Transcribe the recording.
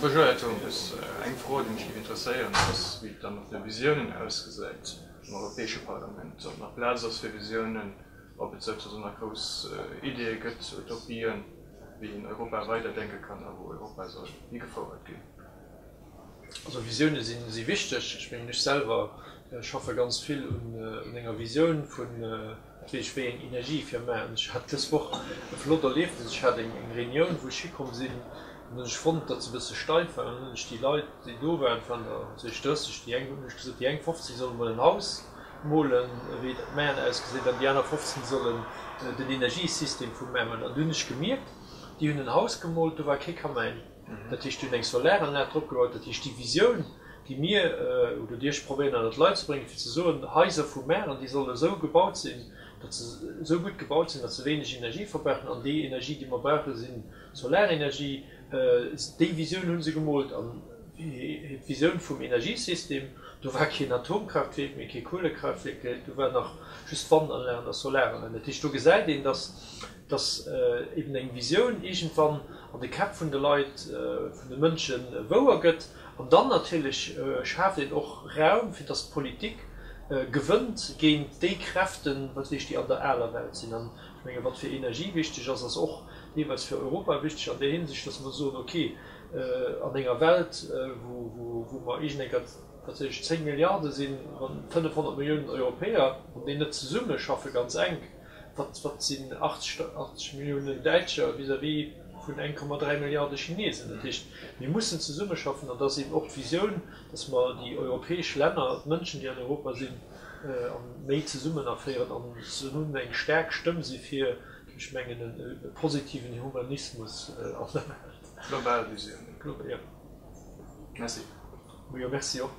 Bonjour Här Turmes. Eng Fro, déi mech géif interesséieren, ass, wéi et da mat de Visiounen ausgesäit am Europäesche Parlament. Ob nach Plaz ass fir Visiounen, ob et souzesoen nach grouss Ideeë gëtt, Utopien, wéi een Europa weiderdenke kann a wou Europa soll higefouert ginn. Also Visioune si wichteg. Ech mengen, ech selwer schaffe ganz vill un enger Visioun vun, wat weess ech, wéi eng Energie fir mar. An ech hat dës Woch e flott Erliefnis, Ech hat eng Reunioun, wou ech hikomm sinn, an hunn ech fonnt, datt se e bësse steif war. An dann hunn ech déi Leit, déi do waren, et waren der sech 30, déi eng hunn ech gesot, déi eng 15 solle mol en Haus molen, wéi dat Maen ausgeséit, an déi aner 15 sollen den Energiesystem vum Maer molen. An du hunn ech gemierkt, déi hunn en Haus gemoolt, do war kee Kamäin. Dat heescht, déi hunn eng Solaranlag drop gebaut. Dat heescht, déi Visioun, déi mir oder déi ech probéieren ënnert d'Leit ze bréngen, fir ze soen, Haiser vu Mären, déi solle esou gebaut sinn, datt se esou gutt gebaut sinn, datt se wéineg Energie verbrauchen, an déi Energie, déi mer brauchen, si Solarenergie, déi Visioun hu se gemoolt. An d'Visioun vum Energiesystem, do war keen Atomkraftwierk méi, kee Kuelekraftwierk méi, do war nach just Wandanlagen a Solaranlagen. Dat heescht, do gesäit een, datt dass eben eng Visioun iergendwann an de Käpp vun de Leit, vun de Mënsche wouer gëtt. An dann natierlech schaaft een och Raum, fir dass d'Politik gewënnt géint déi Kräften, wat weess ech, déi an der aler Welt sinn. An ech menge wat fir Energie wichteg ass, ass och deelweis fir Europa wichteg an där Hinsicht, dass mer soen, okay, an enger Welt, wou mer iergendeng, wat weess ech, 10 Milliarde sinn, wann 500 Milliounen Europäer, wann déi net zesummeschaffe ganz enk, Wat wat sinn 80 Milliounen Däitscher vis-à-vis vun 1,3 Milliarde Chinesen? Dat heescht, mir mussen zesummeschaffen an dat ass eben och d'Visioun, datt mer déi europäesch Länner, d'Mënschen, déi an Europa sinn, méi zesummen aféieren an zesummen eng staark Stëmm si fir, ech mengen, e positiven Humanismus an der Welt. Global Visioun. Jo. Merci. Jo, merci och.